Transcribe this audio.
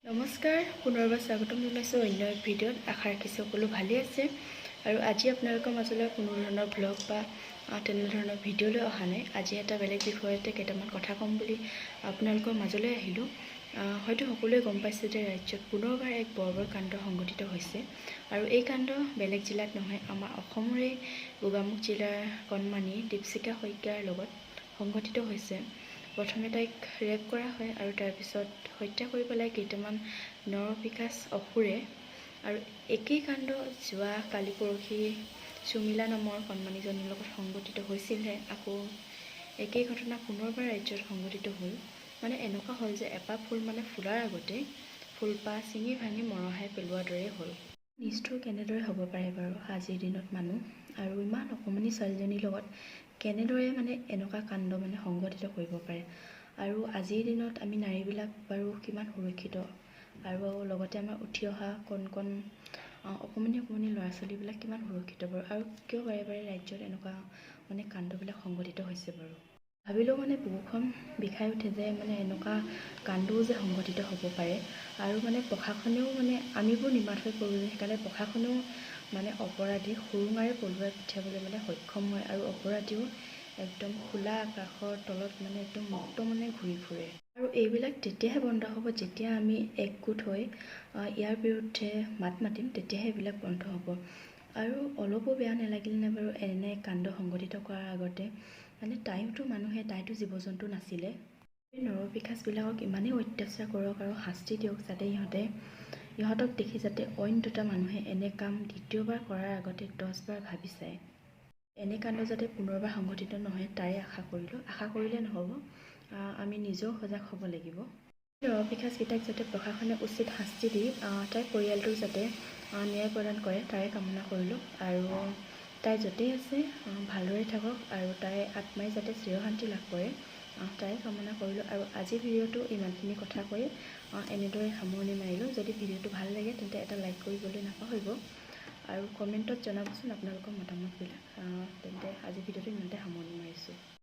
নমস্কাৰ, পুনৰবাৰ স্বাগতম জনাইছোঁ অন্য এক ভিডিঅ'ত। আশা ৰাখিছোঁ সকলো ভালেই আছে। আৰু আজি আপোনালোকৰ মাজলৈ কোনো ধৰণৰ ভ্লগ বা তেনেধৰণৰ ভিডিঅ' লৈ অহা নাই। আজি এটা বেলেগ বিষয়তে কেইটামান কথা ক'ম বুলি আপোনালোকৰ মাজলৈ আহিলোঁ। হয়তো সকলোৱে গম পাইছে যে ৰাজ্যত পুনৰবাৰ এক বৰ্বৰ কাণ্ড সংঘটিত হৈছে আৰু এই কাণ্ড বেলেগ জিলাত নহয়, আমাৰ অসমৰে গোগামুখ জিলাৰ কণমানি দীপশিখা শইকীয়াৰ লগত সংঘটিত হৈছে। প্ৰথমে তাইক ৰেপ কৰা হয় আৰু তাৰপিছত হত্যা কৰি পেলাই কেইটামান নৰপিশাচ অসুৰে। আৰু একেই কাণ্ড যোৱা কালি পৰহি চুমিলা নামৰ কণমানিজনীৰ লগত সংঘটিত হৈছিলহে। আকৌ একেই ঘটনা পুনৰবাৰ ৰাজ্যত সংঘটিত হ'ল। মানে এনেকুৱা হ'ল যে এপাহ ফুল মানে ফুলাৰ আগতে ফুলপাহ ছিঙি ভাঙি মৰহাই পেলোৱাৰ দৰেই হ'ল। নিষ্ঠুৰ কেনেদৰে হ'ব পাৰে বাৰু আজিৰ দিনত মানুহ? আৰু ইমান অকণমানি ছোৱালীজনীৰ লগত কেনেদৰে মানে এনেকুৱা কাণ্ড মানে সংঘটিত কৰিব পাৰে? আৰু আজিৰ দিনত আমি নাৰীবিলাক বাৰু কিমান সুৰক্ষিত? আৰু লগতে আমাৰ উঠি অহা কণ কণ অকণমানি অকণমানি ল'ৰা ছোৱালীবিলাক কিমান সুৰক্ষিত বাৰু? আৰু কিয় বাৰে বাৰে ৰাজ্যত এনেকুৱা মানে কাণ্ডবিলাক সংঘটিত হৈছে বাৰু? ভাবিলেও মানে বুকুখন বিষাই উঠে যে মানে এনেকুৱা কাণ্ডও যে সংঘটিত হ'ব পাৰে। আৰু মানে প্ৰশাসনেও মানে আমিবোৰ নিমাত হৈ পৰোঁ যে, সেইকাৰণে প্ৰশাসনেও মানে অপৰাধীক সুৰুঙাৰে পলুৱাই পঠিয়াবলৈ মানে সক্ষম হয় আৰু অপৰাধীও একদম খোলা আকাশৰ তলত মানে একদম মুক্ত মনে ঘূৰি ফুৰে। আৰু এইবিলাক তেতিয়াহে বন্ধ হ'ব যেতিয়া আমি একগোট হৈ ইয়াৰ বিৰুদ্ধে মাত মাতিম, তেতিয়াহে এইবিলাক বন্ধ হ'ব। আৰু অলপো বেয়া নালাগিলনে বাৰু এনে কাণ্ড সংঘটিত কৰাৰ আগতে? মানে তাইওতো মানুহে, তাইতো জীৱ জন্তু নাছিলে। এই নৰপিশাচবিলাকক ইমানেই অত্যাচাৰ কৰক আৰু শাস্তি দিয়ক যাতে ইহঁতক দেখি যাতে অইন দুটা মানুহে এনে কাম দ্বিতীয়বাৰ কৰাৰ আগতে 10বাৰ ভাবি চায়। এনে কাণ্ড যাতে পুনৰবাৰ সংঘটিত নহয়, তাৰে আশা কৰিলোঁ। আশা কৰিলে নহ'ব, আমি নিজেও সজাগ হ'ব লাগিব। নৰপিশাচকেইটাক যাতে প্ৰশাসনে উচিত শাস্তি দি তাইৰ পৰিয়ালটোক যাতে ন্যায় প্ৰদান কৰে, তাৰে কামনা কৰিলোঁ। আৰু তাই য'তেই আছে ভালদৰে থাকক আৰু তাইৰ আত্মাই যাতে চিৰশান্তি লাভ কৰে, তাৰে কামনা কৰিলোঁ। আৰু আজিৰ ভিডিঅ'টো ইমানখিনি কথা কৈ এনেদৰে সামৰণি মাৰিলোঁ। যদি ভিডিঅ'টো ভাল লাগে, তেন্তে এটা লাইক কৰিবলৈ নাপাহৰিব আৰু কমেণ্টত জনাবচোন আপোনালোকৰ মতামতবিলাক। তেন্তে আজিৰ ভিডিঅ'টো ইমানতে সামৰণি মাৰিছোঁ।